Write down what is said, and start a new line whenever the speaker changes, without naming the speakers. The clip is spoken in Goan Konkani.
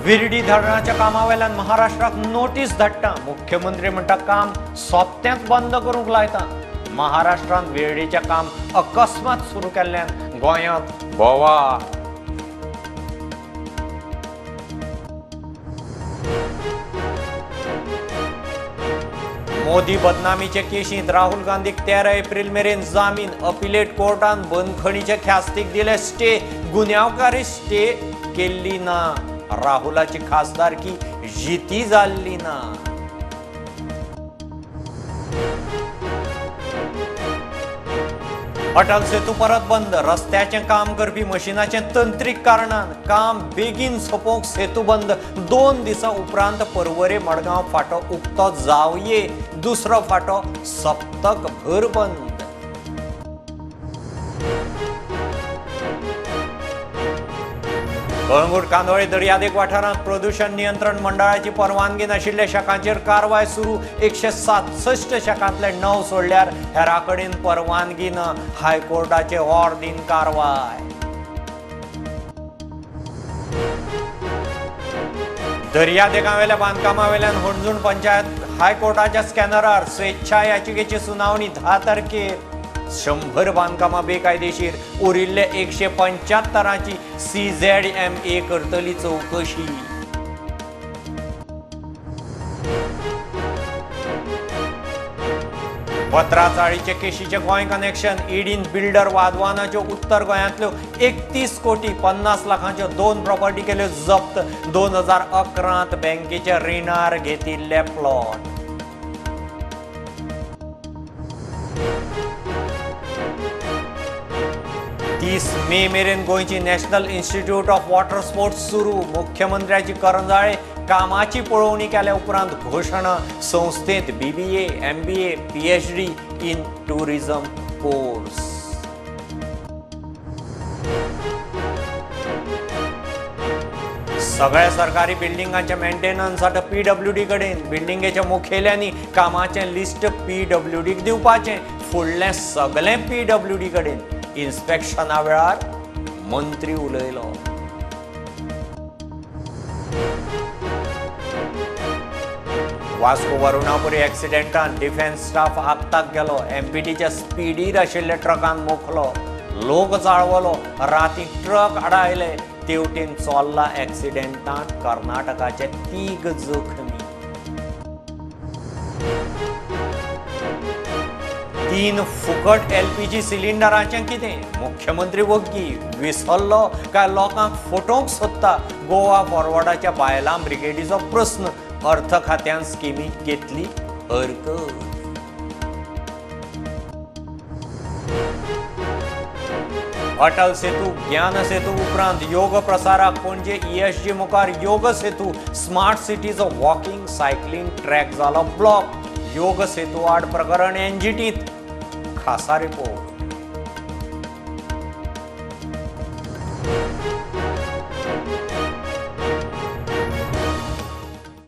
विर्डी धरणाच्या कामावेल्यान महाराष्ट्राक नोटीस धाडटा. मुख्यमंत्री म्हणटा काम सोंपतेंच बंद करूंक लायता. महाराष्ट्रांत विर्डीचें काम अकस्मात सुरू केल्ल्यान गोंयांत बोवाळ. मोदी बदनामीचे केशींत राहुल गांधीक 13 एप्रिल मेरेन जामीन. अपिलेट कोर्टान बंदखणीचे ख्यास्तीक दिले स्टे. गुन्यांवकारी स्टे केल्ली ना. राहुलाची खासदारकी जिती जाल्ली ना. अटल सेतू परत बंद. रस्त्याचें काम करपी मशिनाचें तंत्रीक कारणान काम बेगीन सोंपोवंक सेतू बंद. 2 दिसां उपरांत पर्वरे मडगांव फांटो उक्तो जावये. दुसरो फांटो सप्तक भर बंद. कळंगूट कांदोळे दर्यादेग वाठारांत प्रदूषण नियंत्रण मंडळाची परवानगी नाशिल्ल्या शॅकांचेर कारवाय सुरू. 167 शॅकांतले 9 सोडल्यार हेरां कडेन परवानगी ना. हायकोर्टाचे ऑर्दीन कारवाय. दर्यादेगांवेल्या बांदकामावेल्यान हणजूण पंचायत हायकोर्टाच्या स्कॅनरार. स्वेच्छा याचिकेची सुनावणी 10 तारखेर. 100 बांदकामां बेकायदेशीर. उरिल्ले 175ची CZMA करतली चवकशी. पत्राचाळीचे केशीचे गोंय कनेक्शन. ईडीन बिल्डर वादवानाच्यो उत्तर गोंयांतल्यो 31 कोटी 50 लाखांच्यो 2 प्रॉपर्टी केल्यो जप्त. 2011 बँकेच्या रिणार घेतिल्ले प्लॉट. 30 मे मेरेन गोंयची national institute of water sports सुरू. मुख्यमंत्र्याची करंजाळे कामाची पळोवणी केल्या उपरांत घोशणा. संस्थेत BBA, MBA, PhD in tourism course. सगळ्या सरकारी बिल्डिंगांचे मेंटेनन्स आतां PWD कडेन. बिल्डिंगेच्या मुखेल्यांनी कामाचें लिस्ट PWDक दिवपाचें. फुडलें सगळें PWD कडेन. इन्स्पेक्शना वेळार मंत्री उलयलो. वास्को वरुणापुरी एक्सिडेंटान डिफेन्स स्टाफ आक्ताक गेलो. MPTच्या स्पिडीर आशिल्ल्या ट्रकान मोखलो. लोक चाळवलो. राती ट्रक आडायले. तेवटेन चोल्ला एक्सिडेंटान कर्नाटकाचे 3 जखमी. 3 फुकट LPG सिलिंडराचें कितें? मुख्यमंत्री वग्गी विसरलो काय लोकांक फटोवंक सोदता? गोवा फॉरवर्डाच्या बायलां ब्रिगेडीचो प्रस्न. अर्थ खात्यान स्किमीक घेतली हरकत. अटल सेतू, ज्ञान सेतू उपरांत योग प्रसाराक पणजे ESG मुखार योग सेतू. स्मार्ट सिटीचो वॉकिंग सायकलिंग ट्रॅक जालो ब्लॉक. योग सेतू आड प्रकरण NGTत. खासा रिपोर्ट.